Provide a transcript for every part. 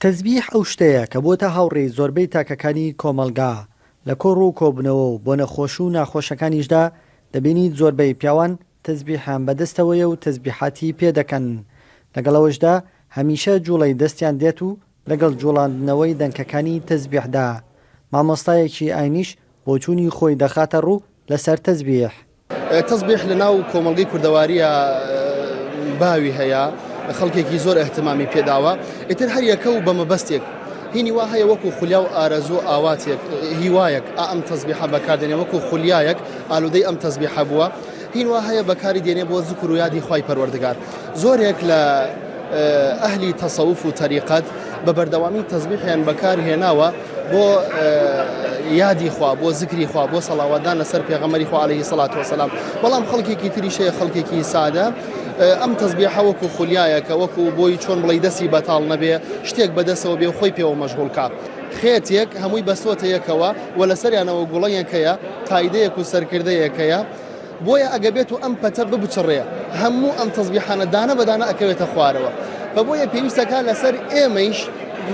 تەزبیح ئەو شتەیە کە بۆتە هاوڕێی زۆربەی تاکەکانی کۆمەڵگا، لە کۆڕ و کۆبوونەوە و بۆنە خۆش و ناخۆشەکانیشدا دەبینیت زۆربەی پیاوان تەزبیحیان بەدەستەوەیە و تەزبیحاتی پێ دەکەن، لەگەڵ ئەوەشدا هەمیشە جوڵەی دەستیان دێت و لەگەڵ جوڵاندنەوەی دەنکەکانی تەزبیحدا مامۆستایەکی ئاینیش بۆچوونی خۆی دەخاتە ڕوو لەسەر تەزبیح. تەزبیح لە ناو کۆمەڵگەی کوردەواریە باوی هەیە، خەڵکێکی زۆر ئیهتمامی پێداوە، ئیتر هەر یەکە و بە مەبەستێک هینی وا هەیە وەکو خولیا و ئارەزوو و ئاواتێک هیوایەک ئا ئەم تەزبیحە بەکاردێنێ وەکو خولیایەک ئالوودەی ئەم تەزبیحە بووە، هین وا هەیە بەکاری دێنێ بۆ زکر و یادی خوای پەروەردگار. زۆرێک لە ئەهلی تەسەوف و تەریقەت بە بەردەوامی تەزبیحیان بەکار هێناوە بۆ یادی خوا بۆ زکری خوا بۆ سەڵاواتدان لەسەر پێغەمبەری خوا عەلەیهی سەڵات وەسەلام. بەڵام خەڵکێکی تریش هەیە خەڵکێکی سادە ئەم تەزبیحە وەکو خولیایەکە وەکو بۆی چۆن بڵێی دەستی بەتاڵ نەبێ شتێک بەدەستەوە بێ و خۆی پێوە مەشغوڵ کا. خێتێک هەمووی بەستۆتە یەکەوە و لەسەریانەوە گوڵەیەک هەیە قایدەیەک و سەرکردەیەک هەیە. بۆیە ئەگە بێت و ئەم پەتە ببچڕێ هەموو ئەم تەزبیحانە دانە بە دانە ئەکەوێتە خوارەوە. فە بۆیە پێویستەکا لەسەر ئێمەیش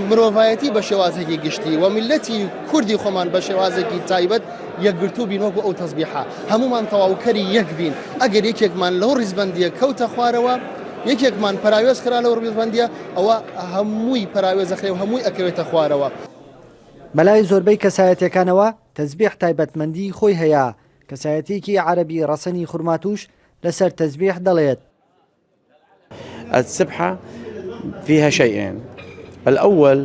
مرۆڤایەتی بە شێوازێکی گشتی و میللەتی کوردی خۆمان بە شێوازێکی تایبەت یەکگرتوو بین وەکو ئەو تەزبیحە هەموومان تەواوکەری یەک بین. ئەگەر یەکێکمان لەو ڕیزبەندییە کەوتە خوارەوە، یەکێکمان پەراوێز خرا لەو ڕیزبەندییە، ئەوە هەمووی پەراوێز ئەخرێ و هەمووی ئەکەوێتە خوارەوە. بەلای زۆربەی کەسایەتیەکانەوە تەزبیح تایبەتمەندیی خۆی هەیە، کەسایەتیەکی عەرەبی ڕەسەنی خورماتووش لەسەر تەزبیح دەڵێت. السبحە فیها شیئین الاول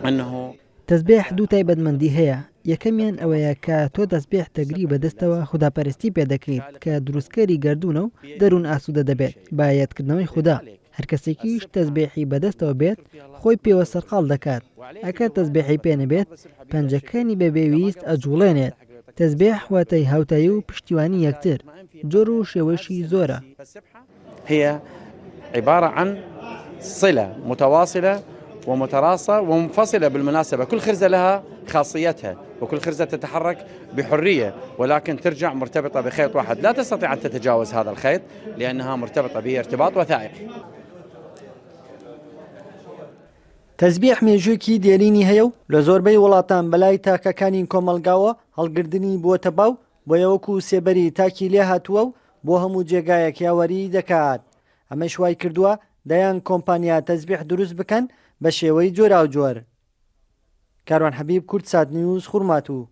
انه. تەزبیح دوو تایبەتمەندی هەیە، یەکەمیان ئەوەیە کە تۆ تەزبیح دەگری بەدەستەوە خوداپەرستی پێ دەکەیت کە دروستکەری گەردوونە و دەروون ئاسوودە دەبێت بە یادکردنەوەی خودا، هەر کەسێکیش تەزبیحی بەدەستەوە بێت خۆی پێوە سەرقاڵ دەکات، ئەگەر تەزبیحی پێ نەبێت پەنجەکانی بەبێ ویست ئەجوڵێنێت، تەزبیح واتای هاوتایی و پشتیوانی یەکتر، جۆر و شێوەیشی زۆرە. هي عبارة عن صلة متواصلة ومتراصة ومنفصلة بالمناسبة كل خرزة لها خاصيتها وكل خرزة تتحرك بحرية ولكن ترجع مرتبطة بخيط واحد لا تستطيع أن تتجاوز هذا الخيط لأنها مرتبطة به ارتباط وثائقي. تەزبیح مێژوویەکی دێرینی هەیە و لە زۆربەی وڵاتان بەلای تاکەکانی کۆمەڵگاوە هەڵگردنی بووەتە باو، بۆیە وەکو سێبەری تاکی لێهاتووە و بۆ هەموو جێگایەک یاوەریی دەکات، ئەمەش وایکردووە دەیان کۆمپانیا تەزبیح دروست بکەن بە شێوەی جۆراوجۆر. کاروان حەبیب، کوردسات نیوز، خورماتوو.